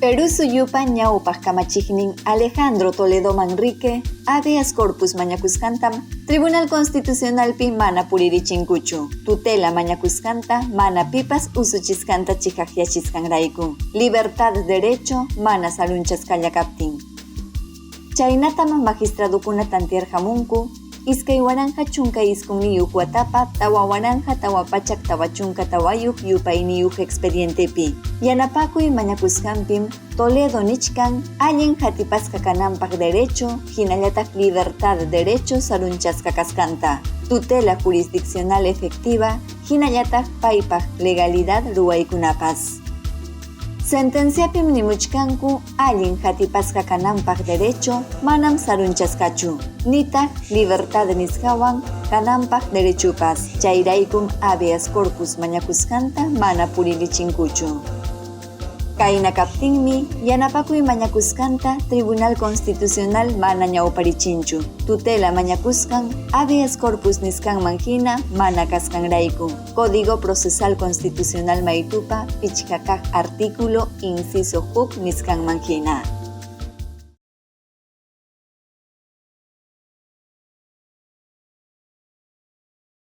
Perú suyupa ñawpaq kamachiqnin Alejandro Toledo Manrique habeas corpus mañakusqantam Tribunal Constitucionalpi mana puririchinkuchu, tutela mañakusqanta mana pipas usuchisqanta chiqaqyachisqanrayku, libertad derecho mana sarunchasqalla kaptin. Chaynatam magistradukuna tantearqamunku 2019 watapa 4444 yupayniyuq expedientepi. Yanapakuy mañakusqanpim Toledo nichkan allin qatipasqa kananpaq derecho hinallataq libertad derecho sarunchasqa kasqanta, tutela jurisdiccional efectiva hinallataq paypaq legalidad ruwaykunapas. Sentenciapim nimuchkanku allin qatipasqa kananpaq derecho manam sarunchasqachu, nitaq libertad nisqawan kananpaq derechopas, chayraykum habeas corpus mañakusqanta mana puririchinkuchu. Kayna kaptinmi yanapakuy mañakusqanta Tribunal Constitucional mana ñawparichinchu, tutela mañakusqan habeas corpus nisqanman hina mana kasqanrayku, Código Procesal Constitucional maytupa 5 kaq artículo inciso huk nisqanman hina.